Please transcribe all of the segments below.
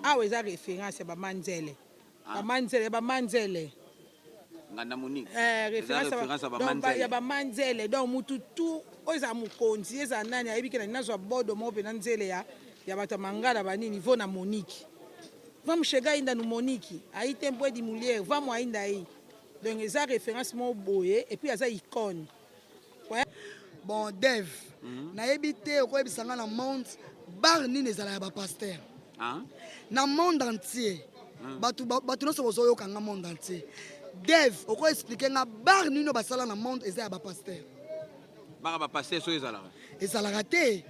Awa eza référence ya bamanzele. Bamanzele, ya bamanzele. Nganda Monique. Eh, référence ya bamanzele. Donc mutu tout oyo ezala mokonzi, ezala nani, ayebi ke nazwa bodo moko mpe na nzele ya bato ya mangala banini vo na Monique. Vamos chegar ainda no Monique. Aí tem bué de mulher, vamos ainda aí. Donc eza référence moko boye et puis aza icône. Ouais. Bon Dev, nayebi te okoyebisa nga na monde bar nini ezala ya bapasteur na monde entier. Bato bato nyonso bozoyoka nga, monde entier, Dev, okoexpliquer nga bar nini oyo basala na monde eza ya bapasteur? Baka bapasteur so ezalaka? Ezalaka te.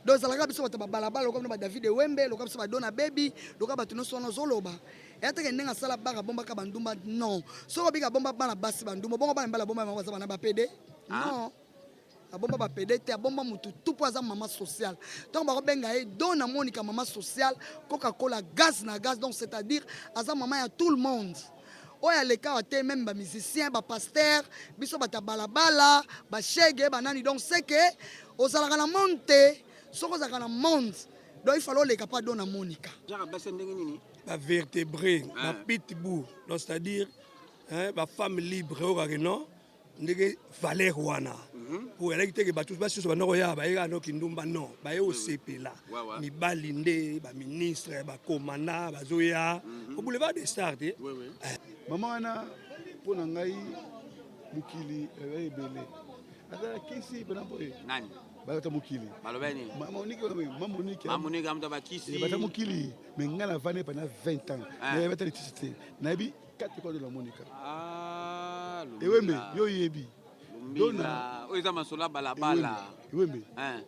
Donc ezalaka biso bato babalabala, lokola bino baDavid Ewembe, lokola biso badona bebi, lokola bato nyonso wana ozoloba. Eya teke ndenge asala bar, abombaka bandumba? Non. Soki obika abomba bana basi bandumba, bongo bana mibali abomba bango baza bana bapédé? Non, abomba bapédé te. Abomba motu tu mpo aza mama sociale. Ntango bakobenga ye do namonika mama sociale, Coca-Cola, gaz na gaz, donc c'est-à-dire aza mama ya tout le monde oyo aleka te, même bamusicien, bapasteur, biso bato ya balabala, bashege, banani. Donc c'est que ozalaka na monde te. Soki ozalaka na monde, donc il fallait oleka mpa do na Monika. Jaka basi ndenge nini? Bavertébré, bapitbull, donc c'est-à-dire, hein, bafemme libre oyo kaka non ndenge valeur wana po elaki teke bato basi nyonso bandako ya bayeka noki ndumba. Non, baye kosepela. Mibali nde baministre, bakomanda bazoya au Boulevard des Stars te. Mama wana, mpo na ngai, mokili eza ebele, azala kisi mpena boye. Nani? Balata mokili. Baloba nini? Mama Monique. Mamonike amuta bakisi. Bata mokili, mais ngai navandi pendant 20 ans, nayebi ata litisi te, nayebi quatre coins de la Monika. Ah, Ewembe, yo oyebi. Lumbila oyo eza masolo ya balabala. Ewembe. Hein.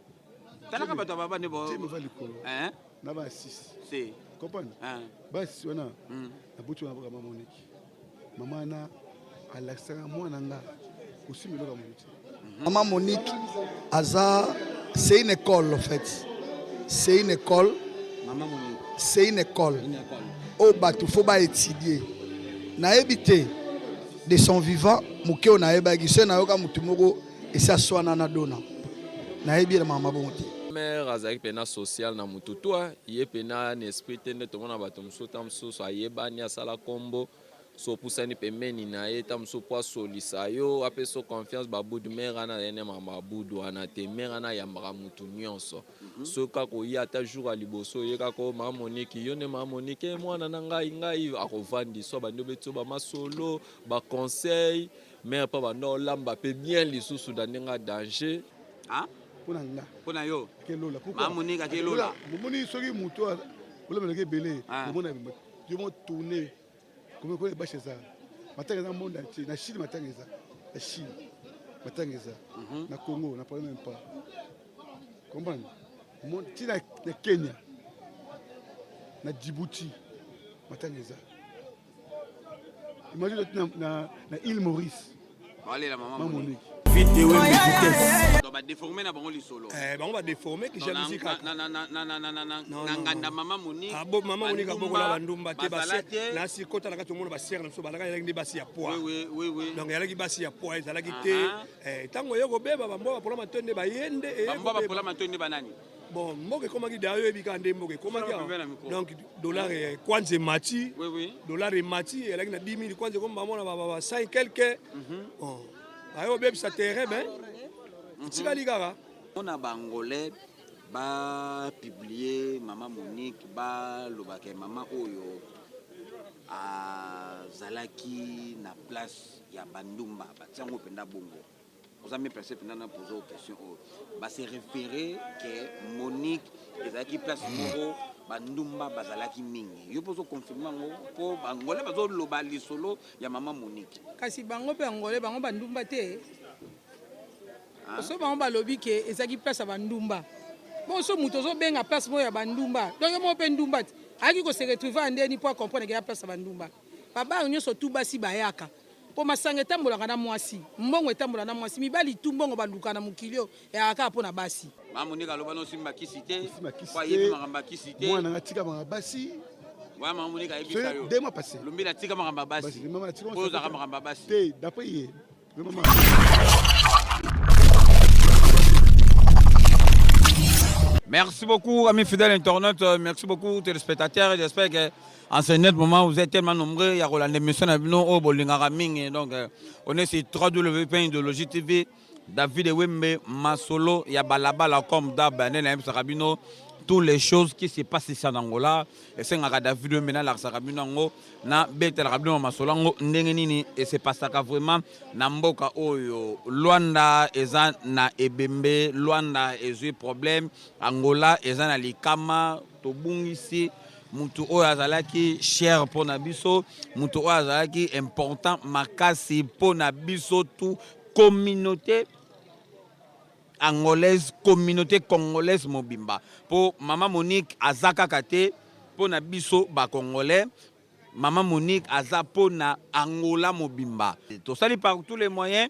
Talaka bato ya baba nde bo Jeme va likolo Hein? na ba 6. Si. Comprendre? Hein. Basi wana nabuti wana, mama Moniki, mama wana alakisaka mwana nga kosimba eloko ya motu te. Maman Monique aza, c'est une école en fait. C'est une école. Maman Monique. C'est une école. Une école. Oyo bato faut baétudier. Nayebi te de son vivant moke oyo nayebaki so nayoka motu moko esi aswana na dona, nayebi ye na mama bongo te. Mare azalaki mpena social na motu to ye mpena na esprit te nde tomona bato mosusu ta mosusu ayebani, asala nkombo, so opusani pembeni na ye ta mosusu mpo asolisa yo, apesa yo confiance, babudu. Mare wana azali nde makambo ya budu wana te. Mare wana ayambaka motu nyonso. Soki kaka oye, ata jour ya liboso oye kaka o mama Moniki, yo nde mama Moniki e mwana na ngai, ngai akovandi so abandi obeti so bamasolo, baconseil. Mare mpo banda olamba mpe bien lisusu na ndenge ya danger. Ah? Mpo na nga. Mpo na yo. Ake lola. Mama Monique ake lola. Momoni soki motu olambelaka ebele, omona yo mo tourne komi ebashe eza matanga, eza monde entier. Na Chine matanga eza, na Chine matanga eza, na Congo na parle même pas, comprendre? Ti na Kenya, na Djibouti matanga eza. Imagine na île Maurice. Balela mama. Mama Monique. Vite wembe vitesse. Donc badéforme na bango lisolo. Eh, bango badéforme ki jalousie kaka. Na nganda mama Monique. Abo mama Monique abokola bandumba te. Bazala te. Nasi kota na kati omona basere na biso balaka, ezalaki nde basi ya poids. Donc ezalaki basi ya poids, ezalaki te. Ntango oye kobeba, bambwa bapola matoi nde baye nde eye Bambwa kobeba. Bapola matoi nde banani? Bon, mboka ekomaki da, oyo oyebi kaka nde mboka ekomaki Sala awa. pembeni na micro. Donc dollar kwanza emati. Dollar emati, ezalaki na 10 000, kwanza ekomi bamona ba 5 quelque. Bon, baye obebisa terrain, ben etikali kaka. Mpona baangolais bapublier mama Monique, balobaka mama oyo azalaki na place ya bandumba, batiango mpenza bongo. Oza mieux placé mpenza na pose question oyo. Base référé ke Monique ezalaki place moko bandumba bazalaki mingi. Yo mpo ozoconfirme yango, mpo bangolais bazoloba lisolo ya mama Monique. Kasi bango mpe angolais, bango bandumba te. So bango balobi ke ezalaki place ya bandumba. Bon, so moto ozobenga place moko ya bandumba, donc yo moko mpe ndumba te. Ayaki kose retrouver ya ndeni mpo acomprendre ke ya place ya bandumba? Babare nyonso tu basi bayaka mpo masanga etambolaka na mwasi, mbongo etambola na mwasi. Mibali tu mbongo baluka na mokili oyo eyaka kaka mpo na basi. Mama Monique aloba no osimba kisi te. Osimba kisi po ayebi te. Makambo ya kisi te. Mwana nga tika makambo basi. Wana mama Monique ayebisa yo. 2 mois passé. Lumbila tika makambo ya basi. Basi, mama tika. Po ozalaka makambo ya basi. Te, d'après ye mama. Merci beaucoup, amis fidèles internautes. Merci beaucoup, téléspectateurs. J'espère que en ce net moment, vous êtes tellement nombreux. Il y a Roland émission na bino oyo bolingaka mingi. Donc, on est sur www.idéologie TV. David Wembe, Masolo, ya balabala comme d'hab, nde nayebisaka bino toutes les choses qui se passent ici en Angola. Esengaka David Wembe nalakisaka bino yango, nabetelaka bino masolo yango ndenge nini ese passaka vraiment na mboka oyo. Luanda eza na ebembe, Luanda ezwi problème, Angola eza na likama, tobungisi mutu oyo azalaki cher mpo na biso, mutu oyo azalaki important makasi mpo na biso tout communauté angolaise, communauté congolaise mobimba. Po mama Monique aza kaka te mpo na biso ba congolais, mama Monique aza mpo na Angola mobimba. Tosali par tous les moyens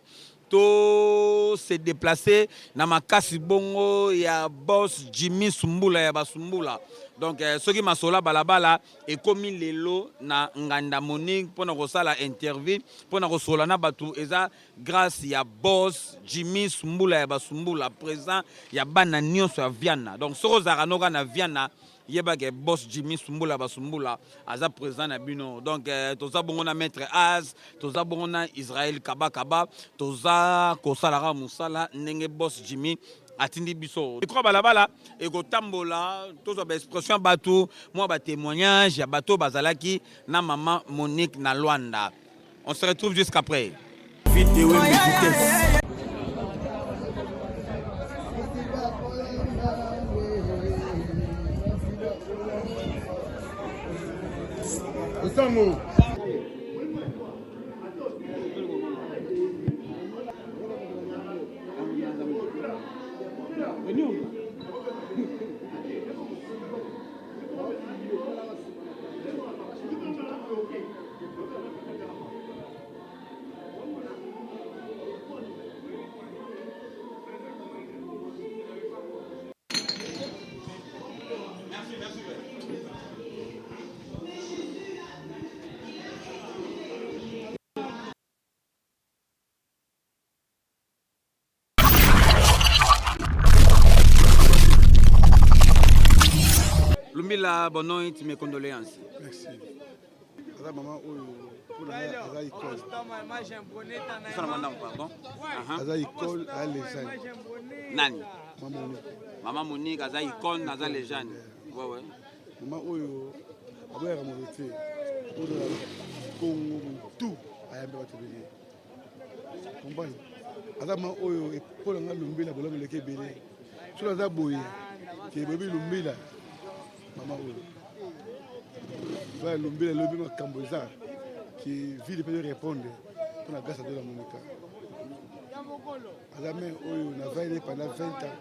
to se déplacer na makasi bongo ya boss Jimmy Sumbula ya basumbula. Donc soki masola balabala ekomi lelo na nganda Monique mpona kosala interview, mpona kosola na bato, eza grâce ya boss Jimmy Sumbula ya basumbula, président ya bana nyonso ya Viana. Donc soki ozalaka noka na Viana, yebaka boss Jimmy Sumbula basumbula aza président na bino. Donc toza bongo na maître Az, toza bongo na Israël Kabakaba, toza kosalaka mosala ndenge boss Jimmy atindi biso. Micro balabala ekotambola, tozwa baexpression ya bato, mwa batémoignage ya bato bazalaki na mama Monique na Luanda. On se retrouve jusqu'après. Vite Wembe vitesse. Osango. Lumbila, bonne nuit, mes condoléances. Merci. Aza mama oyo mpona ngai aza icône. Tosala mwa ndambo, pardon. Aza icône, aza légende. Nani? Mama Monique. Mama Monique aza icône, aza légende. Ouais. Mama oyo aboyaka moto te. Ozala Congo motu ayambi bato ebele. Comprendre? Aza mama oyo mpo na ngai Lumbila bolamu eleki ebele. Soki aza boye ke boyebi Lumbila mama oyo. Baya Lumbila elobi makambo eza ke ville mpe répondre mpo na grâce à Dieu na Monica. Aza mère oyo navandi pendant 20 ans.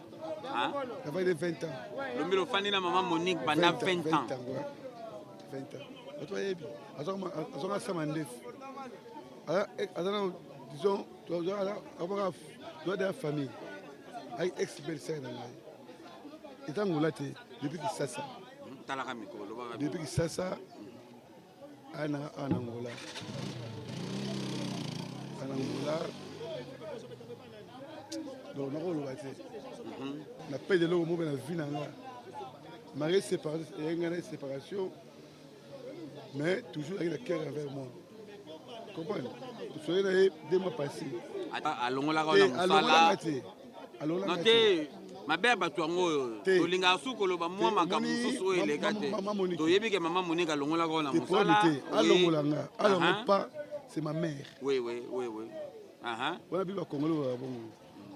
Hein? Navandi 20 ans. Lumbila ofandi na mama Monique pendant 20 ans. 20 ans, ouais. 20 ans. Bato bayebi azwaka sama ndefu. Aza na disons azwaka doit de la famille. Ayi ex belle sœur na ngai. Eza Angola te depuis Kisasa. Talaka micro, lobaka. Depuis Kisasa ana ana Angola. Ana Angola. Donc nakoloba te. Na pede eloko moko na vie na nga. Marié séparé, eyenga na séparation, mais toujours avec la cœur envers moi. Comprendre? Tosoye na ye 2 mois passé. Alongolaka na mosala. Alongolaka te. Alongolaka te. te. Mabe ya bato yango oyo tolingaka su koloba mwa makambo mosusu oyo eleka te. Toyebi ke mama Monique alongolaka na mosala. Te, alongola nga. Alongo pas, c'est ma mère. Oui, oui, oui, oui. Wana biso ba Congolais oyo bongo.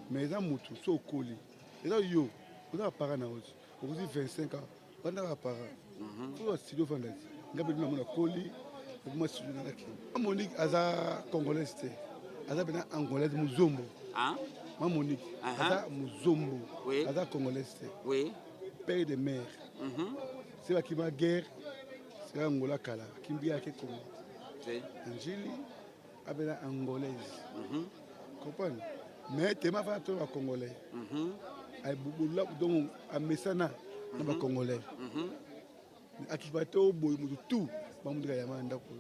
Mais eza mutu so okoli. Eza yo, oza ba parent na yo. Okozi 25 ans, banda ba parent. Faut ba studio fanda ti. Nga pe namona koli, ma studio na ki. Monique aza congolaise te. Aza bena angolaise muzombo. Hein? Ma Monique aza muzombo. Oui. Aza congolaise te. Oui. Père de mère. C'est ba qui ma guerre, c'est Angola kala, kimbi ya ke Congo. Oui. Njili abena angolaise. Comprendre? Mais tema fa to ba congolais. Ay bubula donc amesana na ba congolais. Akiba to boy mutu tout ba mutu ya manda ko.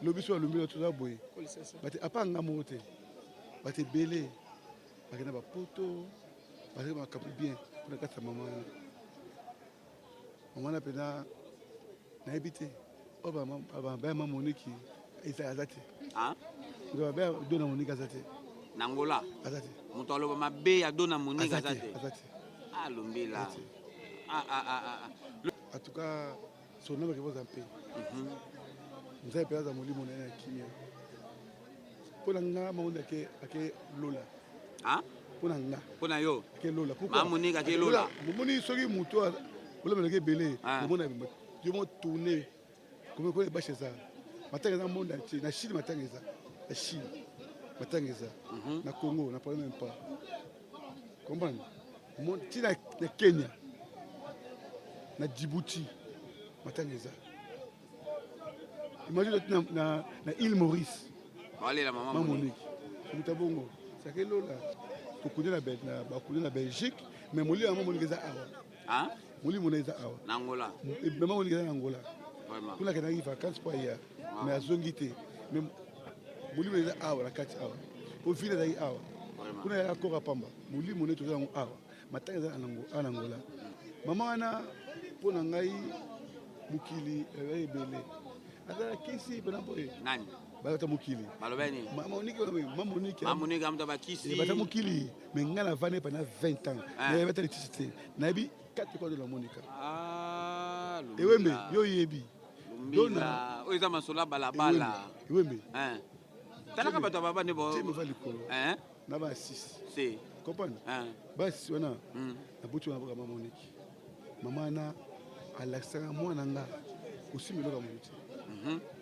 Lobi so alumbi to za boy. Bate apa nga mo te. Bate belé. Bakena ba poto, bate ba kapu bien pour la kata maman. Mama na pena nayebi te. Oyo ba ba ma Monique eza aza te. Ah? Ba ba dona Monique aza te. Na Angola. Aza te. Moto aloba mabe ya dona Monique aza te. Aza te. Ah Lumbila. Ah ah ah ah. En tout cas, son nom repose en paix. Nzambe mpe aza molimo na ye na kimia. Mpo na nga mamonde ake ake lola. Ah? Mpo na nga. Mpo na yo. Ake lola. Pourquoi? Monique ake lola. Momoni soki moto olobelaka ebele, omona yo moko tourner combien combien bâche eza. Matanga eza monde entier. Na Chine matanga eza. Na Chine matanga eza. Na Congo na parle même pas. Comprendre? Ti na Kenya, na Djibouti matanga eza. Imagine na, na, na île Maurice. Balela mama Monique. Moto bongo. Sake lola. Tokunde na, na, bakunde na Belgique, mais molimo ya mama Monique eza awa. Ah? Molimo na eza awa. Na Angola. Mama Monique eza na Angola. Vraiment. Kuna akendaki vacances po aya. Mais azongi te. Mais molimo eza awa na kati awa. Po ville ezalaki awa. Kuna ya koka pamba. Molimo ne toza yango awa. Matanga eza na Angola. Mama wana mpo na ngai mokili ezali ebele. Azala kisi mpena boye. Nani? Balata mokili. Baloba nini? Mama Monique, mama Monique. Mama Monique amuta bakisi. Bata mokili. Mais ngai navandi pendant 20 ans. Nayebi ata litisi te. Nayebi 4 quoi de la Monica. Ah, Ewembe, yo yebi. Dona, oyo eza masolo ya balabala. Ewembe. Hein. Talaka bato ya baba nde bo. Jembe va likolo. Hein. Na ba 6. Si. Comprendre? Hein. Ba 6 wana. Na butu wana mama Monique. Mama na alakisaka mwana nga kosimba eloko ya moto te.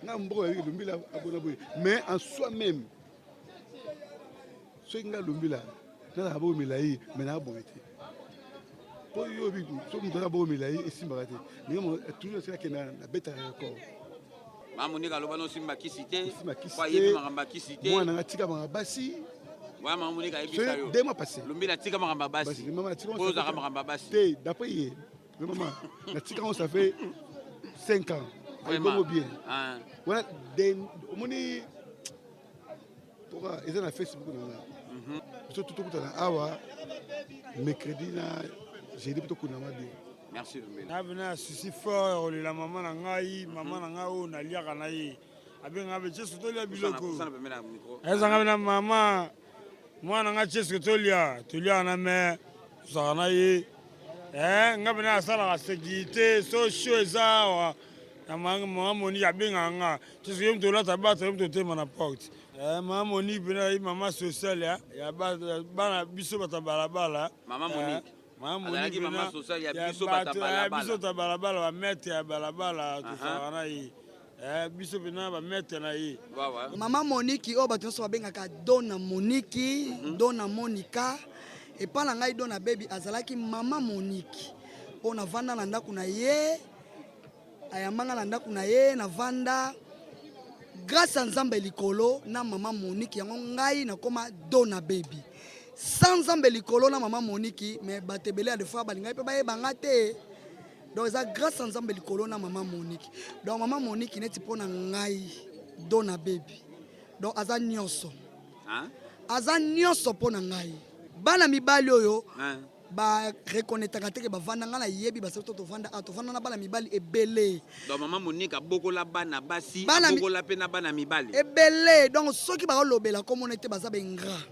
Nga mboka ya Lumbila abona boye. Mais en soi-même soki nga Lumbila nazalaka bongo milai mais naa boye te. Po yo soki moto aza bongo milai esimbaka te. Mais toujours soki akenda nabetaka record. Mama Monique aloba no simba kisi te. Simba kisi Po ayebi makambo ya kisi te. Mwana nga tika makambo basi. Wana mama Monique ayebisa yo. 2 mois passé. Lumbila tika makambo ya basi. Mama tika Po ozalaka makambo ya basi. Te d'après ye. Maman, natika yango ça fait 5 ans. Bongo bien. Wana omoni toka eza na Facebook na nga. Biso tokutana awa mercredi na jeudi mpo tokundama bien. Merci Lumbila. Na bena souci fort ya kolela mama na ngai, mama na ngai oyo naliaka na ye. Abengaka mpe Jesu tolia biloko. Ezanga bena mama mwana nga Jesu tolia, toliaka na me tozalaka na ye. Eh, nga bena asalaka sécurité, so show eza awa na mama Monique abengaka nga. Jesu yo moto olata bata, yo moto otema na porte. Eh, mama Monique bena ye mama sociale ya bana biso bato ya balabala. Mama Monique. Mama Azalaki Monique mama bena sociale ya biso bato ya balabala. biso bato ya balabala, ba maître ya balabala tozalaka na ye. Eh, biso pena ba maître na ye. Mama Monique oyo bato nyonso babengaka Dona Monique, Dona Monica. Epa na ngai Dona Baby azalaki Mama Monique. Mpo navanda na ndako na ye, ayambanga na ndako na ye, navanda grâce à Nzambe likolo na Mama Monique yango ngai nakoma Dona Baby. Sans Nzambe likolo na Mama Monique, mais bato ebele ya des fois balingaki mpe bayeba nga te. Donc eza grâce à Nzambe likolo na Mama Monique. Donc Mama Monique neti mpo na ngai Dona Baby. Donc aza nyonso. Hein? Aza nyonso mpo na ngai. Bana mibali oyo Hein? ba reconnaîtraka te ke bavanda ngai nayebi basali to tovanda awa tovanda na bana mibali ebele. Donc Mama Monique abokola bana basi, Bana abokola pe na bana mibali. Ebele. Donc soki baolobela komona ete baza ba ingrat.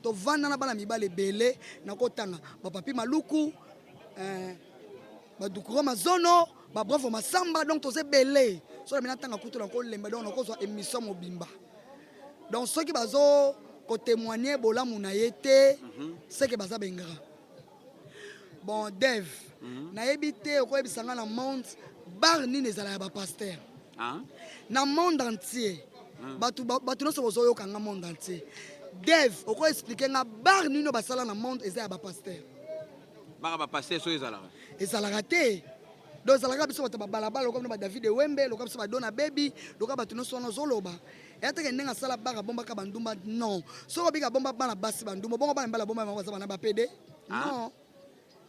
Tovanda na bana mibali ebele nakotanga ba Papi Maluku, ba Dukuro Mazono, ba Bravo Masamba, donc toza ebele. Soki na tanga kutu na kolemba donc nakozwa émission mobimba. Donc soki bazo ko témoigner bolamu na ye te, c'est que baza ba ingrat. Bon Dev, nayebi te okoyebisa nga na monde bar nini ezala ya ba pasteur. Na monde entier. Bato bato nyonso bozoyoka nga monde entier. Dev, oko expliquer nga bar nini basala na monde eza ya ba pasteur. Baka ba pasteur so ezalaka. Ezalaka te. Donc ezalaka biso bato ba balabala lokola ba David Wembe, lokola biso ba Dona Baby, lokola bato nyonso wana ozoloba. Eya te ke ndenge asala bar abombaka bandumba non. Soki obika abomba bana basi bandumba, bongo bana mibali abomba bango baza bana ba PD? Non.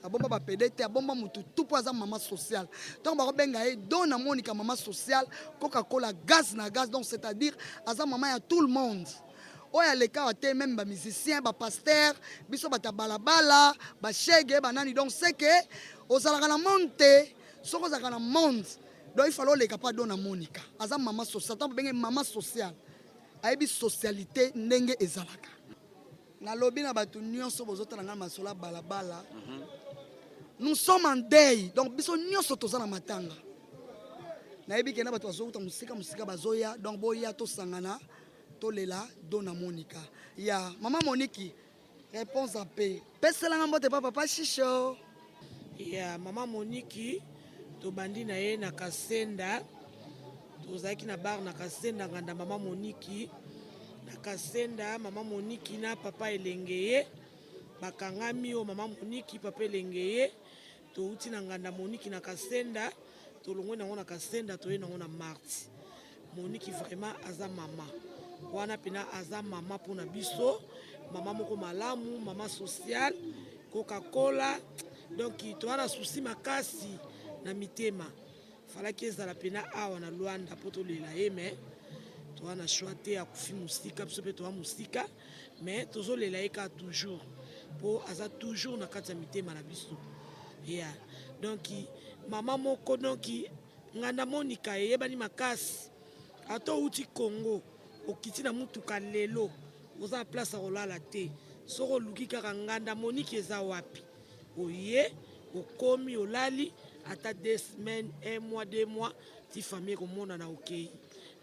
Abomba ba PD te, abomba mutu tout po aza mama sociale. Tango bakobenga ye Dona Monica mama sociale, Coca-Cola gaz na gaz, donc c'est-à-dire aza mama ya tout le monde. Oyo aleka te même ba musiciens, ba pasteurs, biso bato ya balabala, ba shege, ba nani, donc c'est que ozalaka na monde te. Soki ozalaka na monde, donc il fallait oleka pa Dona Monica. Aza mama sociale, tango benge mama sociale. Ayebi socialité ndenge ezalaka. Nalobi na bato nyonso bozotala ngai masolo ya balabala. Nous sommes en deuil, donc biso nyonso toza na matanga. Nayebi ke na bato bazowuta mosika mosika bazoya, donc boya tosangana tolela Dona Monica. Ya mama Moniki, réponse à paix. Peselanga mbote pa papa Shisho. Ya mama Moniki tobandi na ye na Kasenda, tozalaki na bar na Kasenda nganda mama Moniki na Kasenda, mama Moniki na papa Elengeye bakangami oyo mama Moniki papa Elengeye touti na nganda Moniki na Kasenda, tolongwe nango na Kasenda toye nango na Marti. Moniki vraiment aza mama wana pena aza mama mpona biso, mama moko malamu, mama sociale Coca-Cola. Donc toza na souci makasi na mitema, falaki ezala pena awa na Luanda mpo tolela ye, mais toza na choix te, akufi mosika, biso mpe toza mosika, mais tozolela ye kaka toujours mpo aza toujours na kati ya mitema na biso. Yeah. Donc mama moko donc nganda Monica eyebani makasi, ata outi Congo okiti na mutuka lelo oza na place ya kolala te, soki oluki kaka nganda Monique eza wapi, oye okomi olali ata 2 semaines, 1 mois, 2 mois, ti famille ekomonana okei.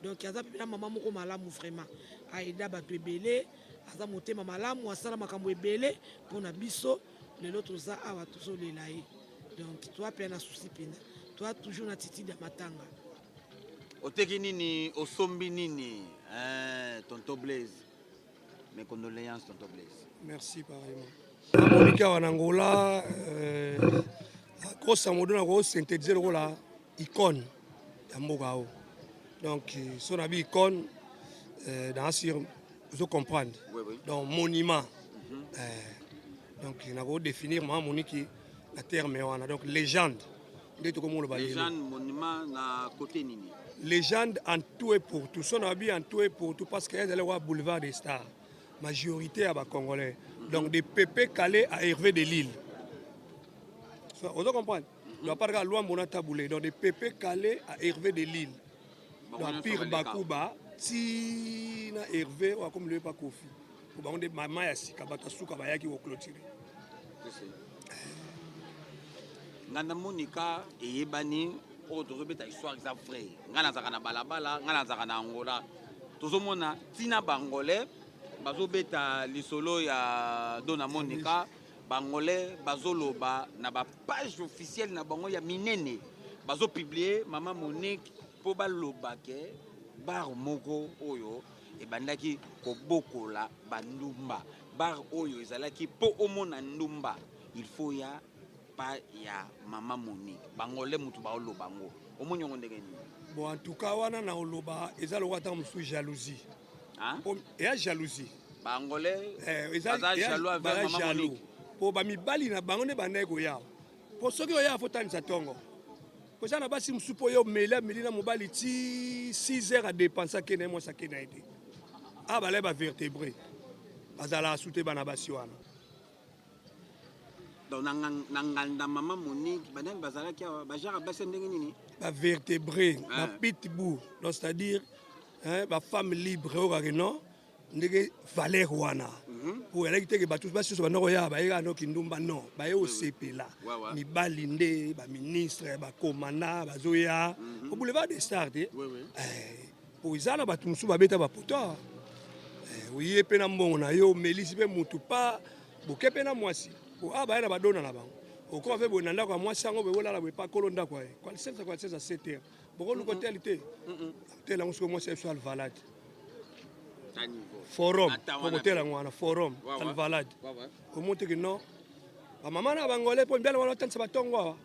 Donc aza mpe na mama moko malamu vraiment, aida bato ebele, aza motema malamu, asala makambo ebele mpona biso. Lelo toza awa tozolela ye, donc toa mpe na souci mpenza, toa toujours na attitude ya matanga. Oteki nini, osombi nini, eh, tonton Blaise? Mes condoléances, tonton Blaise. Merci pareillement. Moniki awa na Angola, grosso modo nako synthétiser lokola icône ya mboka oyo. Donc so na bi icône, dans sur ozo comprendre. Oui, oui. Donc monument. Donc nako définir mama Moniki na terme wana, donc légende. Nde tokomoloba lelo. Légende, monument na côté nini? Légende en tout et pour tout. So na bi en tout et pour tout parce que ezali wa boulevard des stars. Majorité ya ba Congolais. Donc de Pepe Calais à Hervé de Lille. So, ozo comprendre? Donc à part Luambo na Taboulé, donc de Pepe Calais à Hervé de Lille. Donc Empire Bakuba ti na Hervé wa comme le pa Kofi. Ko bango de mama ya sika bato suka bayaki ko clôturer. Nganda Monica eyebani oyo tozobeta histoire eza vrai. Nga nazalaka na balabala, nga nazalaka na Angola. Tozomona tina bangolais bazobeta lisolo ya Dona Monica, bangolais bazoloba na ba page officielle na bango ya minene, bazopublier mama Monique mpo baloba ke bar moko oyo ebandaki kobokola bandumba, bar oyo ezalaki mpo omona ndumba il faut ya pa ya mama Monique. Bangolais mutu baoloba ngo, omoni yango ndenge nini? Bon, en tout cas wana na oloba eza lokola ntango mosusu jalousie. Hein? Eya jalousie. Bangolais baza jaloux avec mama Monique. Po bamibali na bango nde bandaki koya. Po soki oya fo tandisa ntongo. Po eza na basi mosusu mpo yo meli ameli na mobali ti 6 heures adepense akende ye mwasi akende ye te. Awa balai ba vertébré bazalaka su te bana basi wana. Donc na nganda mama Monique banani bazalaki awa, bajara basi ya ndenge nini? Ba vertébré, ba pitbull, donc c'est-à-dire hein, ba femme libre oyo kaka non ndenge valeur wana. Po elaki te ke bato basi nyonso bandako ya baye kaka noki ndumba, non, baye osepela. Mibali nde ba ministre, ba commandant bazoya au boulevard des stars te. Po eza na bato mosusu babeta bapoto awa. Oye mpe na mbongo na yo, omelisi mpe mutu pa boke mpe na mwasi. Po awa baye na badona na bango. Okoma mpe boye na ndako ya mwasi yango boye olala boye pa kolo ndako ya ye. Kwalisensa kwalisensa 7 heures. Bokoluka hotel te. Hotel yango soki mwasi ya biso Alvalade. Forum, hotel yango wana forum Alvalade. Omoni te ke non bamama na bangolais mpo mibali wana batanisa batongo awa.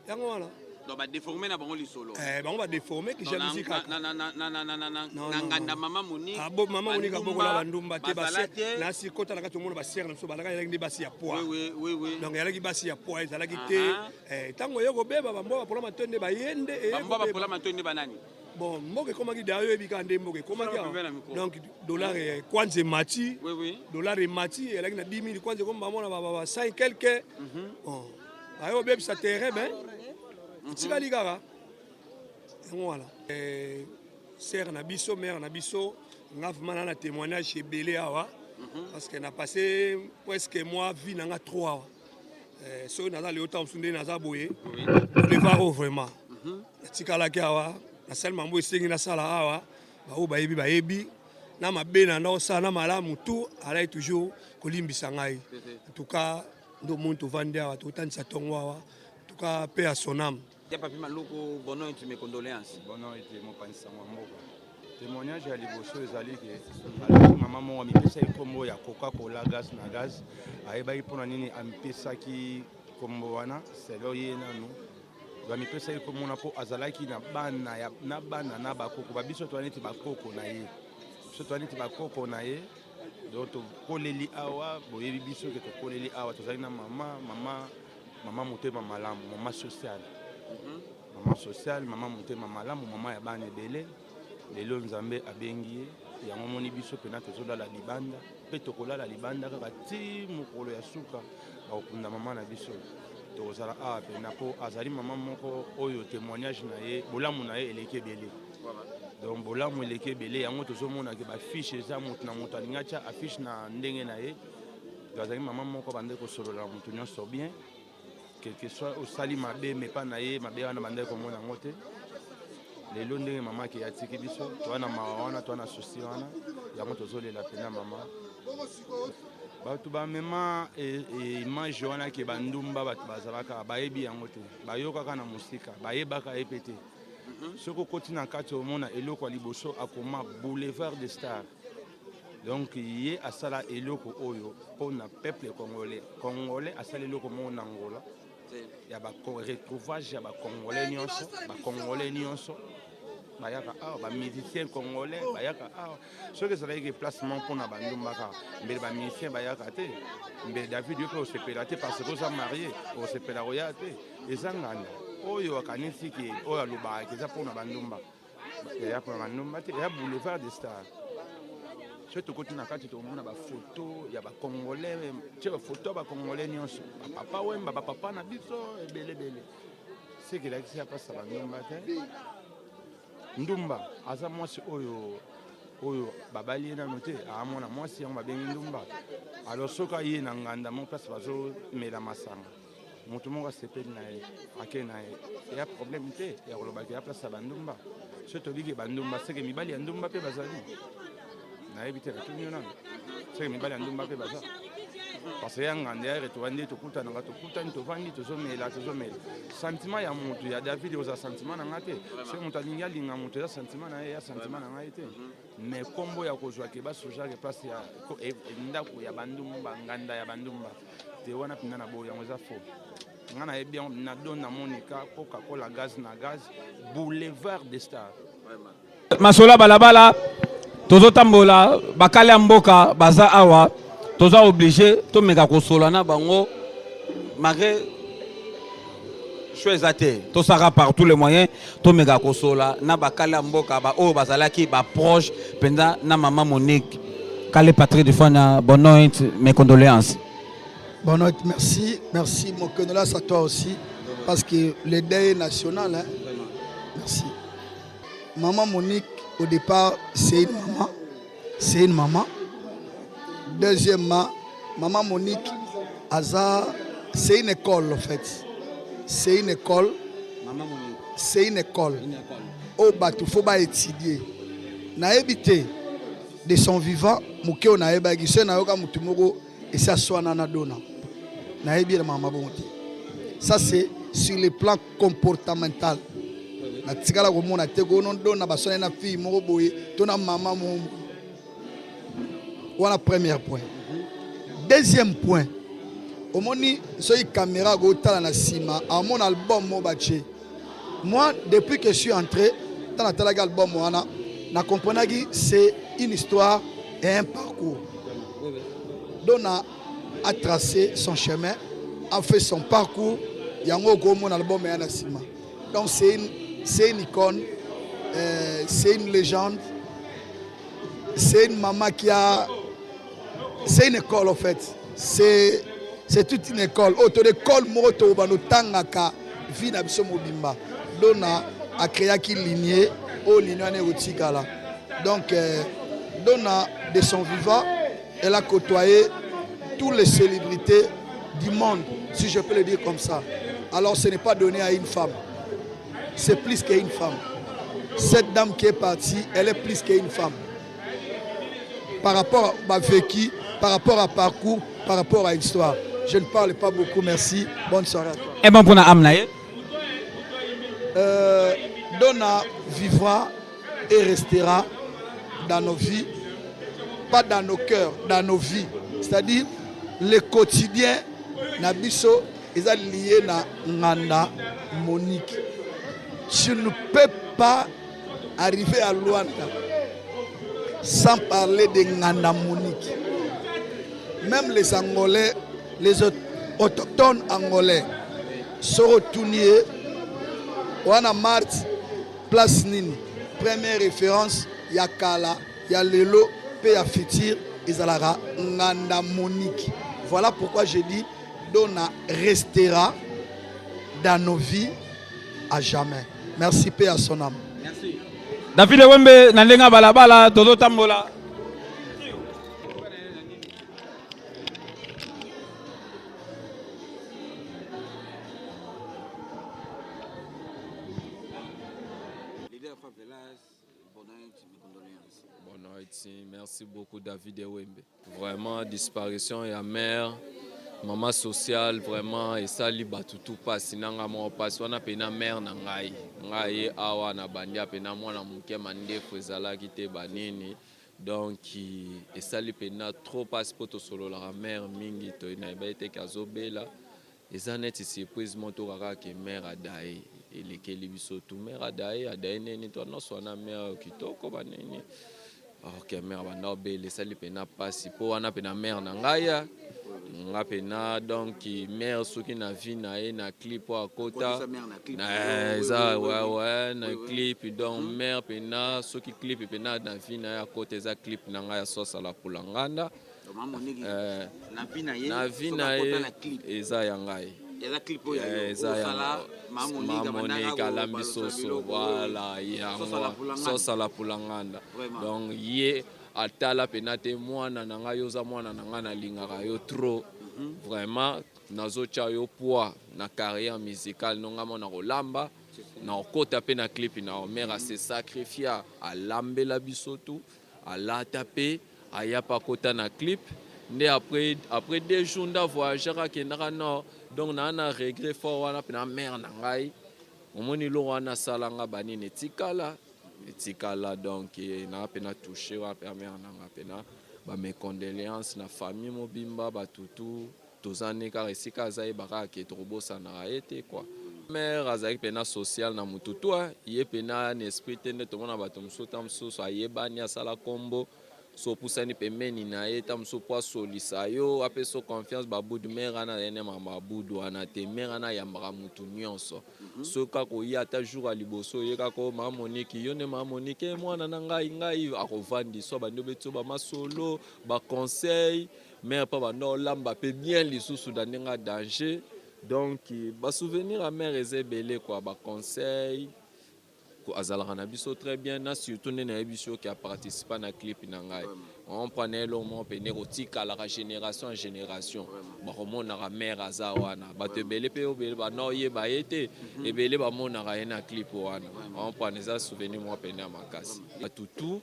Yango wana. Donc ba déformer na bango lisolo. Bango ba déformer ki jalousie kaka. Na nganda mama Monique. Abo mama Monique abokola ba ndumba te ba na si kota na kati omona ba sœur na biso balaka elaki nde basi ya poids. Oui oui oui. Donc elaki basi ya poids ezalaki te. Tango ye kobeba ba mbwa ba pola matonde ba yende e. Ba mbwa ba pola matonde ba nani? Bon mboka ekomaki d'ailleurs oyebi kaka nde mboka ekomaki awa. Donc dollar kwanza emati. Oui oui. Dollar emati elaki na 10 000 kwanza ekoma bamona ba 5 quelque. Bon. Baye obebisa terrain ben. Etikali kaka yango wana. Eh, sœur na biso, mère na biso, nga vraiment na na témoignage ebele awa parce que na passé presque moi vie na nga trop awa. Eh, soki naza lelo ntango mosusu nde naza boye boulevard oyo vraiment natikalaki awa, nasali mambo esengi nasala awa. Baoyo bayebi bayebi na mabe na ndakosala na malamu tout alai toujours kolimbisa ngai. En tout cas nde omoni tovandi awa, totandisa ntongo awa. En tout cas paix à son âme. Ya Papi Maluku, bonne nuit, mes condoléances. Bonne nuit, mopanzi sango ya mboka. Témoignage ya liboso ezali ke alaki mama moko amipesaki nkombo ya Coca-Cola gaz na gaz. Ayebaki mpona nini amipesaki nkombo wana, selo ye nanu amipesaki nkombo wana mpo azalaki na bana ya, na bana na bakoko babiso toa neti bakoko na ye, biso toa neti bakoko na ye. Donc tokoleli awa, boyebi biso ke tokoleli awa, tozali na mama mama mama motema malamu, mama sociale, mama sociale, mama motema malamu, mama ya bana ebele. Lelo Nzambe abengi ye, yango moni biso mpena tozolala libanda mpe tokolala libanda kaka ti mokolo ya suka bakokunda mama na biso. Tokozala awa mpena mpo azali mama moko oyo témoignage na ye, bolamu na ye eleki ebele. Donc bolamu eleki ebele, yango tozomona ke bafiche eza moto na moto alingi atya affiche na ndenge na ye. Azali mama moko bande kosolola na moto nyonso bien, quelque soit osali mabe mepa na ye, mabe wana bandaki komona yango te. Lelo ndenge mama ake atiki biso, toa na mawa wana, toa na susi wana, yango tozolela mpena mama. Bato bamema image wana ke bandumba bato bazalaka bayebi yango te, bayokaka na mosika, bayebaka ye mpe te. Soki okoti na kati omona eloko ya liboso akoma boulevard de star. Donc ye asala eloko oyo mpona peuple congolais. Congolais asala eloko moko na Angola ya ba retrouvage ya ba congolais nyonso, ba congolais nyonso bayaka awa, ba musicien congolais bayaka awa. Soki ezalaki ke place moko mpona bandumba kaka, mbele ba musicien bayaka te, mbele David yo mpe osepela te parce que oza marie, osepela koya te. Eza nganda oyo akanisi ke oyo alobaka eza mpona bandumba, eya mpona bandumba te, eya boulevard de star. Soki tokoti na kati tokomona bafoto ya bacongolais, tie bafoto ya bacongolais nyonso, bapapa Wemba, bapapa na biso ebele ebele. Seke elakisi ya mpasi ya bandumba te. Ndumba aza mwasi oyo oyo babali ye nano te, amona mwasi yango babengi ndumba. Alors soki aye na nganda mo place bazomela masanga, moto moko asepeli na ye ake na ye, eya problème te ya kolobaka ya place ya bandumba. Soki tobiki bandumba, seke mibali ya ndumba mpe bazali. Nayebi te, natuni yo nano, seke mibali ya ndumba mpe baza, parce que ya nganda ya retour nde tokutanaka, tokutani, tovandi, tozomela, tozomela. Sentiment ya motu ya David oza sentiment na ngai te. Soki moto alingi alinga moto, eza sentiment na ye, ya sentiment na ngai te. Mais kombo ya kozwa ke basojake place ya ndako ya bandumba, nganda ya bandumba te, wana mpenza na boyo yango eza faux. Nga nayebi yango na don na Monica Coca-Cola gaz na gaz boulevard des stars. Masolo balabala tozotambola, bakali ya mboka baza awa, toza obligé tomeka kosola na bango malgré choix eza te. Tosaka par tous les moyens tomeka kosola na bakali ya mboka baoyo bazalaki baproche mpenza na mama Monique. Kale Patrick Dufana, bonne nuit, mes condoléances. Bonne nuit, merci, merci, mon condoléances à toi aussi, parce que le deuil est national. Hein? Merci. Maman Monique, au départ, c'est une maman. C'est une maman. Deuxièmement, Maman Monique, Aza, c'est une école en fait. C'est une école. Maman Monique. C'est une école. Une école. Au bateau, faut pas étudier. Nayebi te de son vivant, moke oyo nayebaki se nayoka motu moko esi aswana na dona, nayebi na mama bongo te. Ça c'est sur le plan comportemental. Natikala komona te kono dona baswana na fille moko boye to na mama moko wana. Premier point. Deuxième point, omoni soki caméra akotala na nsima, amona album moko batie. Moi, depuis que je suis entré, ntango natalaki album wana, na comprenaki c'est une histoire et un parcours. Donna a tracé son chemin, a fait son parcours, yango okomona album ya na nsima. Donc c'est une icône, c'est une légende, c'est une maman qui a, c'est une école en fait, c'est toute une école. Oyo to école moko tokobanda otangaka. vie na biso mobimba. Dona a créaki lignée oyo lignée wana ekotikala. Donc euh, Dona de son vivant, elle a côtoyé toutes les célébrités du monde, si je peux le dire comme ça. Alors ce n'est pas donné à une femme. C'est plus qu'une femme. Cette dame qui est partie, elle est plus qu'une femme. Par rapport à vécu, par rapport à parcours, par rapport à histoire. Je ne parle pas beaucoup, merci. Bonne soirée à toi. Et bon pour la euh, Donna vivra et restera dans nos vies, pas dans nos cœurs, dans nos vies. C'est-à-dire, le quotidien, na biso, eza lié na nganda Monique. Tu ne peux pas arriver à Luanda sans parler de Nganda Monique. Même les Angolais, les autochtones angolais, soki otuni ye wana marte place nini première référence ya kala ya lelo mpe ya futur ezalaka Nganda Monique. Voilà pourquoi je dis Dona restera dans nos vies à jamais. Merci paix à son âme. Merci. David Wembe na ndenge balabala tozotambola. Leader Favelas, bonne night, mes condoléances. Bonne night, merci beaucoup David Ewembe. Vraiment disparition ya mère mama sociale vraiment esali bato tu mpasi na ngai moko mpasi wana mpena mare na ngai ngai ye awa na bandi apena mwana moke mandefu ezalaki te banini donc esali mpena trop mpasi mpo tosololaka mare mingi toyeba te ke azobela Eza neti surprise moko toyoka kaka ke mère adaye elekeli biso tout mère adaye adaye nini to nonso wana mère kitoko ba nini ok mère banda obela esali pena pasi po wana pena mère na ngai nga pena donc mère soki na vie na ye na clip oyo akota eza ouais na clip donc mère pena soki clip pena na vie na ye akota eza clip na ngai ya sosa la pula nganda Eh, na vie na ye na vie na ye eza ya ngai eza ya Monique alambi soso voilà yango soso la pulanganda donc ye atala pena te mwana na ngai oza mwana na ngai nalingaka yo trop mhm. vraiment nazotya yo poids na carrière musicale no ngai mona kolamba na okota mpe na clip na yo mare ase sacrifia alambela biso tout Alata pe aya pe akota na clip nde après après deux jours nde avoyageaka akendaka nord donc naa na regret fort wana pena mère na ngai omoni eloko wana asala nga banini etikala etikala donc naa pena touche wana pena mère na nga pena ba mes condoléances na famille mobimba batutu Toza nde kaka esika aza yeba kaka ke tokobosanaka ye te quoi. Mère azalaki pena social na mutu toi ye pena na esprit te nde tomona bato mosusu ta mosusu ayebani asala kombo so opusani pembeni na ye ta mosusu po asolisa yo apesa yo confiance ba budu mère wana azali nde makambo ya budu wana te mère wana ayambaka mutu nyonso soki kaka oye ata jour ya liboso oye kaka o mama Monique yo nde mama Monique eh, mwana na ngai ngai akovandisa abandi obeti yo ba masolo ba conseil Mère pa banda olamba pe bien lisusu na ndenge ya danger donc ba souvenir ya mère eza ebele quoi ba conseil azalaka na biso très bien na surtout nde nayebisi yo ke aparticipa na clip na ngai comprendre na eloko moko pene kotikalaka génération en génération bakomonaka mère aza wana bato ebele mpe obele banda oyeba ye te mhm. ebele bamonaka ye na clip wana comprendre eza souvenir moko pene ya makasi bato tout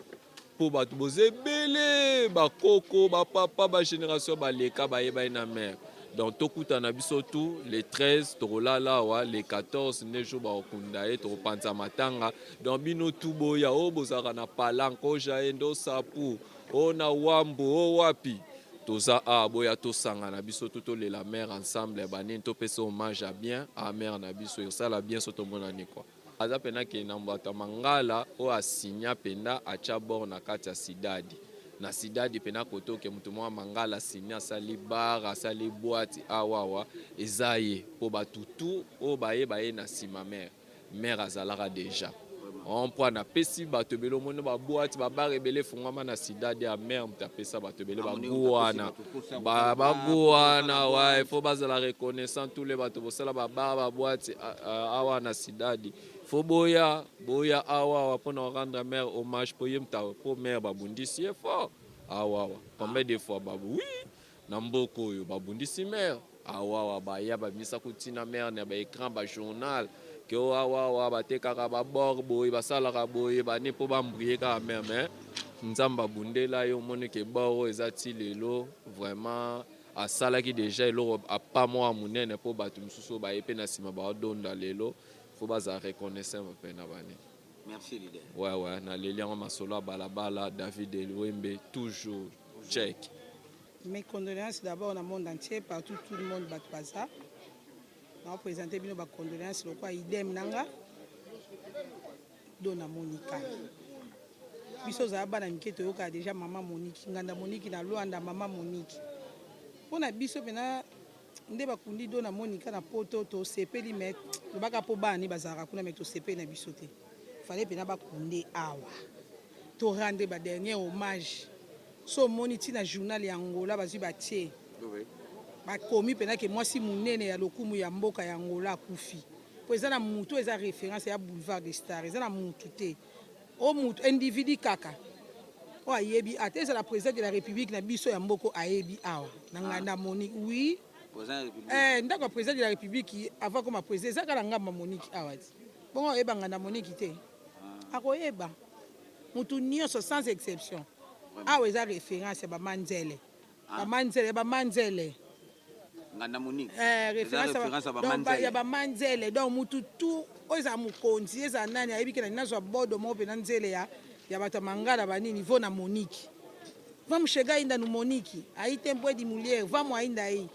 Po batu boza ebele ba koko ba papa ba generation baleka bayebani na mère donc tokutana biso tout le 13 tokolala awa le 14 nde jour bakokunda ye tokopanza matanga donc bino tout boya oyo bozalaka na palanque oyo jaende oyo sapu oyo na wambo oyo wapi toza awa boya tosangana biso tout tolela mère ensemble banini topesa hommage ya bien a mère na biso ekosala bien so tomonani quoi. Aza pena kena bato ya mangala oyo a signa penda atia bord na kati ya sidadi na sidadi pena kote oke mutu moko ya mangala a signa asali bar asali boite awa awa eza ye po batu tout oyo baye baye na sima mère mère azalaka dejà. Rond-point napesi bato ebele, omoni ba boîte, ba bar ebele efungwama na Cidade ya mère moto apesa bato ebele ba gout wana, ba gout wana ouais, il faut bazala reconnaissant tous les bato bosala ba bar, ba boîte awa na Cidade, faut boya boya awa awa pona rendre mère hommage po ye moto po mère babundisi ye fort awa awa combien de fois babu oui na mboka oyo babundisi mère Awawa baya babimisa kutina mère na ba ecran ba journal ke oh awawa batekaka ba bord boye basalaka boye bani po ba embrouiller kaka mère mais nzambe abundela ye omoni ke bord oyo eza ti lelo vraiment asalaki dejà eloko pas moko ya munene po batu misusu oyo baye pe na sima bao donda lelo faut bazala reconnaissant pe na bani. Merci leader. Ouais ouais naleli yango masolo ya balabala David Elwembe toujours check. Mes condoleances d'abord na monde entier partout tout le monde batu baza nao presenter bino ba condoleances lokola idem nanga Dona Monica biso ozala bana mike toyokaka deja mama Monique nganda Monique na Luanda mama Monique pona biso pena nde bakundi Dona Monica na poto tosepeli mais lobaka po bana ne bazalaka kuna mais tosepeli na biso te fallait pena bakunde awa to rendre ba dernier hommage So omoni ti na journal ya Angola bazwi batie bakomi pena ke mwasi munene ya lokumu ya mboka ya Angola akufi po eza na mutu eza reference ya boulevard de star eza na mutu te o mutu individu kaka oyo ayebi ata ezala president de la republique na biso ya mboko ayebi awa na nganda Monique oui eh ndako ya president de la republique avant akoma president eza kaka na ngamba Monique awa ti bongo oyeba nganda Monique te akoyeba Mutu nioso sans exception awa eza reference ya ba manzele ba manzele ya ba manzele Nganda Monique. Eh, reference ya ba manzele donc mutu tout oyo ezala mokonzi ezala nani ayebi ke na nazwa bodo moko mpe na nzele ya ya bato ya mangala banini vo na Monique vamos chegar ainda no Monique aí tem bué de mulher vamos ainda aí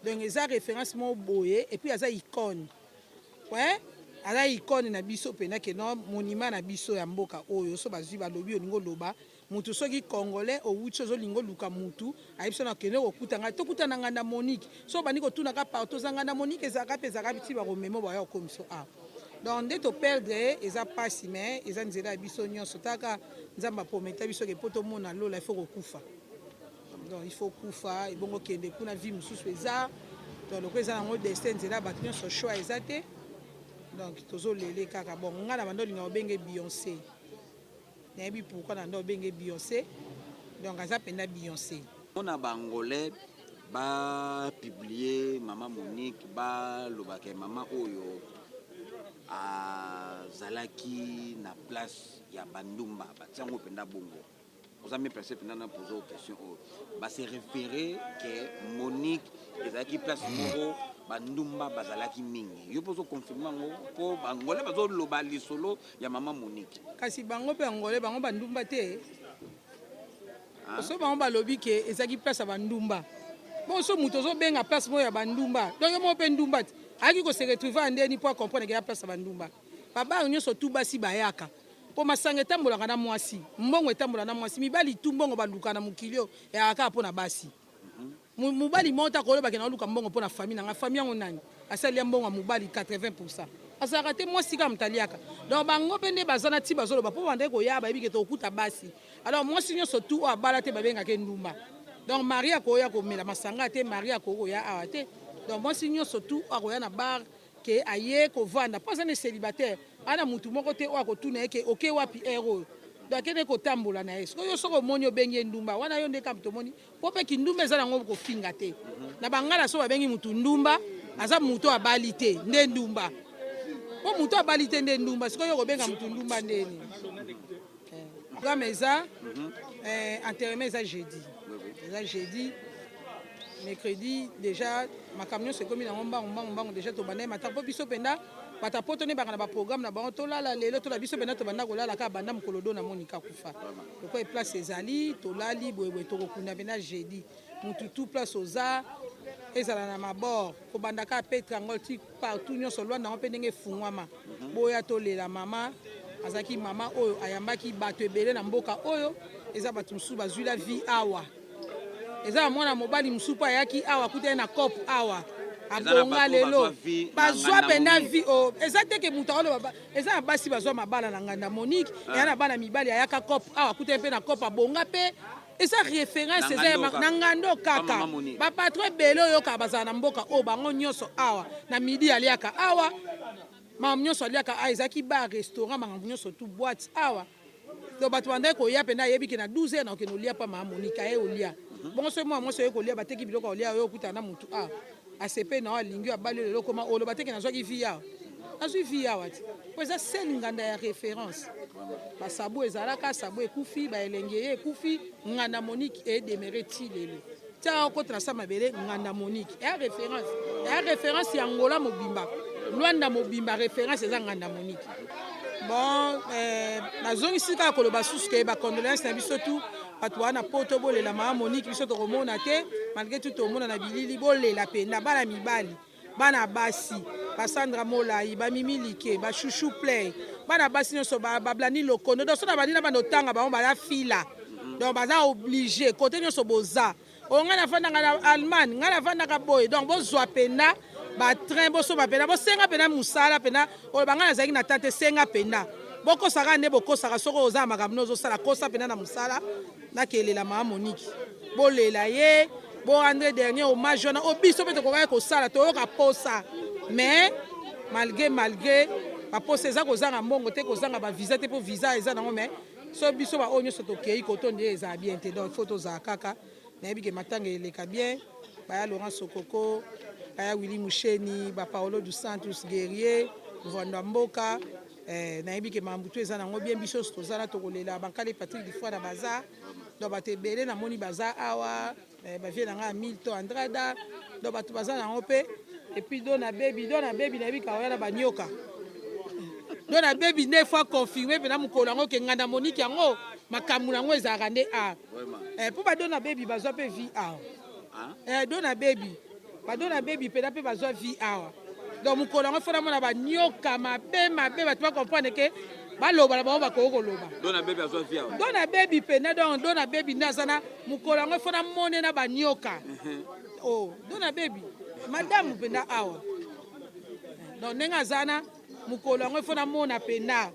donc eza référence moko boye et puis aza icône Ouais aza icone na biso pena ke non monument na biso ya mboka oyo so bazui balobi olingi oloba mutu soki congolais owuti ozo linga oluka mutu ayebisi yo na kende kokuta ngai tokuta na nganda Monique so obandi kotuna ka partout oza nganda Monique ezalaka pe ezalaka ti bako memo baya kokomisa yo awa donc nde to perdre ye eza pasi mais eza nzela ya biso nionso taka nzambe a prometa biso ke po tomona lola il faut kokufa. Donc il faut kufa ebongo kende kuna vie mususu eza donc lokola eza nango destin nzela bato nyonso choix eza te donc tozo lele kaka bon nga na banda olinga obenge Beyonce nayebi pourquoi na banda obenge Beyonce donc aza mpenza Beyonce. Pona ba angolais ba publier mama Monique ba loba ke mama oyo azalaki na place ya ba ndumba ba tia ngo penza bongo. Oza mieux place pena na poser question oyo. Ba se referer que Monique ezalaki place moko ba ndumba bazalaki mingi. Yo pozo confirmer yango po ba Angolais bazo loba lisolo ya maman Monique. Kasi bango pe Angolais bango ba ndumba te. Soki bango balobi ke ezalaki place ya ba ndumba. Bongo soki mutu ozo benga place moko ya ba ndumba, donc yo moko pe ndumba te. Ayaki ko se retrouver ya ndeni po a comprendre ke eza place ya ba ndumba. Ba bar nionso tout basi bayaka. Po masanga etambolaka na mwasi, mbongo etambola na mwasi, mibali tout mbongo baluka na mokili oyo eyaka kaka pona basi. Mobali moko te akoloba ke naoluka mbongo pona famille na nga, famille yango nani asi alia mbongo ya mobali 80 pourcent? Azalaka te, mwasi kaka moto aliaka. Donc bango pe nde baza na ti bazoloba po babandaki koya bayebi ke tokokuta basi. Alors mwasi nionso tout oyo abala te babengaka ye ndumba. Donc Marie akoya komela masanga te, Marie akoki koya awa te. Donc mwasi nionso tout oyo akoya na bar ke aye kovanda po aza ne celibataire aza na mutu moko te oyo akotuna ye ke oke wapi heure oyo donc akende kotambola na ye sikoyo yo soki omoni obengi ye ndumba wana yo nde kaka moto omoni po pe kindumba eza nango kofinga te na bangala soki babengi mutu ndumba aza mutu oyo abali te nde ndumba po mutu abali te nde ndumba sikoyo yo okobenga mutu ndumba nde nini Programme eza eh, enterrement eza jeudi. Eza jeudi. Mercredi déjà makambo nyonso ekomi nango mbangu mbangu mbangu déjà tobanda ye matanga mpo biso mpenza bato ya poto nde baka na baprogramme na bango tolala lelo tola biso mpenza tobanda kolala kaka banda mokolo do na monika akufa lokola place ezali tolali boyeboye tokokunda mpenza jeudi mutu tout place oza ezala na mabord kobanda kaka petrangol ti partout nyonso Luanda yango mpe ndenge efungwama boya tolela mama azalaki mama oyo ayambaki bato ebele na mboka oyo eza bato mosusu bazwi la vie awa eza na mwana mobali mosusu mpe ayaki awa akutani na cope awa Abonga lelo bazwa pena vie oh, eza te ke moto akoloba eza na basi bazwa mabala na nganda Monique ah. Eya na bana mibali ayaka cop awa akutani mpe na cop abonga mpe eza référence eza na ngando kaka bapatron ebele oyoka bazala na mboka oyo bango nyonso awa na midi aliaka awa makambo nyonso aliaka awa ezalaki bar restaurant makambo nyonso tout boîte awa. Donc bato bandaki koya mpenza ayebi ke na 12 heures nakokende olia mpa mama Monique aye olia. Bongo soki mwana mwasi oye kolia bateki biloko ya kolia oye okutana na mutu a asepe na yo alingi yo abali yo lelo okoma oloba te ke nazwaki vie awa. Nazwi vie awa te. Po eza seul nganda ya reference. Ba sabo ezalaka, sabo ekufi, ba elengi eye ekufi, nganda Monique e demeurer ti lelo. Tia okota na sa mabele nganda Monique. Eya reference. Eya reference ya Angola mobimba. Luanda mobimba reference eza nganda Monique. Bon, eh, nazongisi kaka koloba susu ke ba condoléances na biso tout bato wana poto bolela mama Monique biso tokomona te malgré tout tomona na bilili bolela mpenza bana mibali bana basi ba Sandra Molayi ba Mimi Like ba Chouchou Play bana basi nyonso ba Blandi Lokondo donc so na bandi na banda otanga bango baza fila donc baza oblige kote nyonso boza oyo ngai nafandaka na Allemagne ngai nafandaka boye donc bozwa mpenza ba train bosomba mpenza bosenga mpenza mosala mpenza oyo bangai nazalaki na tante senga mpenza bokosaka nde bokosaka soki oza na makambo nde ozosala kosa mpenza na mosala nakelela mama Monique bolela ye bo rendre dernier hommage wana oyo biso mpe tokokaki kosala toyoka posa mais malgré malgré baposa eza kozanga mbongo te kozanga bavisa te mpo visa eza nango mais so biso baoyo nyonso tokei kotondi ye ezala bien te donc faut tozala kaka nayebi ke matanga eleka bien baya Laurent Sokoko baya Willy Musheni ba Paolo dos Santos guerrier mvwando ya mboka eh, nayebi ke makambo tu eza nango bien biso nyonso toza na tokolela bankale Patrick Difwana baza donc bato ebele namoni baza awa eh, bavie na ngai ya Milton Andrada donc bato baza nango mpe epuis dona bebi dona bebi nayebi kaoya na banyoka dona bebi nde fois confirme mpena mokolo yango ke nganda Monique yango makambo na yango ezalaka nde a eh, mpo badona bebi bazwa mpe vie awa eh, dona bebi badona bebi mpena mpe bazwa vie awa donc mokolo yango fo namona banyoka mabe mabe bato bacomprendre ke baloba na bango bakoki koloba dona bebi azwa vie awa dona bebi mpena donc dona bebi nde aza na mokolo yango fo namone na banyoka oh dona bebi madame mpenza awa donc ndenge aza na mokolo yango fo namona mpenza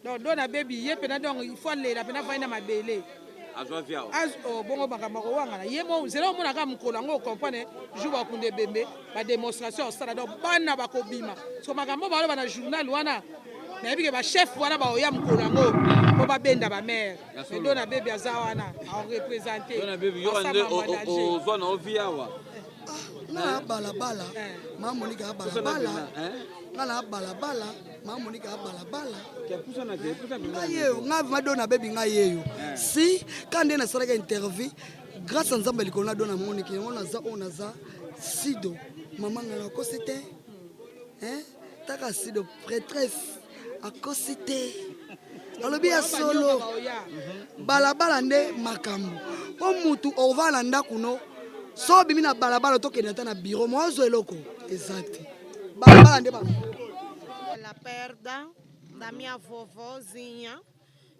Donc Dona Baby ye pena donc il faut alela pena afandi na mabele. Azwa vie awa. Az, oh, bongo makambo akowangana ye mo nzela omona kaka mokolo yango okomprendre jour bakunda ebembe ba démonstration osala donc bana bakobima so makambo baloba na journal wana nayebi ke bachef wana baoya mokolo yango mpo babenda bamare mais Dona Baby aza wana aorepresente Dona Baby yo nde ozwa na ovi awa nga na balabala ma Monica ya balabala nga na balabala ma Monica ya balabala nga yeyo nga vraiment dona bebi nga yeyo si ka nde nasalaka interview grâce à nzambe likolo na dona Monica yango naza oyo naza sido mama nga nakosi te hein taka sido prêtresse akosi te alobi ya solo balabala nde makambo mpo mutu ovanda na ndako no so obimi na balabala tokende ata na biro mo ozwa eloko eza te balabala nde makambo. Pela perda da minha vovozinha,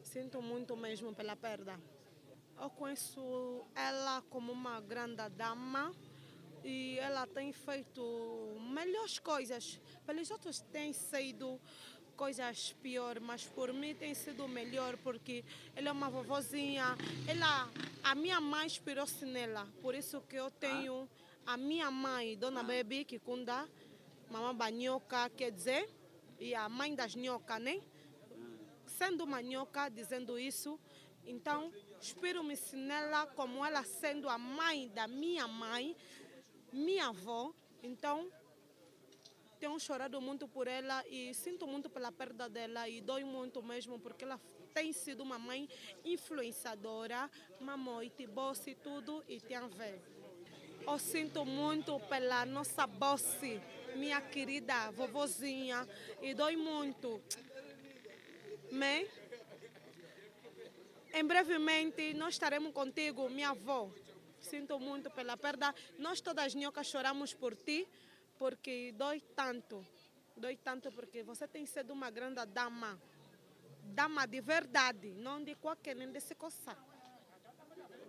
sinto muito mesmo pela perda. Eu conheço ela como uma grande dama e ela tem feito melhores coisas. Pelos outros tem sido coisas pior, mas por mim tem sido melhor porque ela é uma vovozinha. Ela, a minha mãe inspirou-se nela, por isso que eu tenho a minha mãe, Dona Baby Kikunda, Mama Banhoca, quer dizer, e a mãe das nhoca, né? Sendo uma nhoca, dizendo isso, então inspiro-me nela como ela sendo a mãe da minha mãe, minha avó, então tenho chorado muito por ela e sinto muito pela perda dela e dói muito mesmo porque ela tem sido uma mãe influenciadora, mamãe, boss e tudo e tem a ver. Eu sinto muito pela nossa boss, minha querida vovozinha, e dói muito. Mas, em brevemente, nós estaremos contigo, minha avó. Sinto muito pela perda. Nós todas nhocas choramos por ti, porque dói tanto. Dói tanto porque você tem sido uma grande dama. Dama de verdade, não de qualquer, nem de se coçar.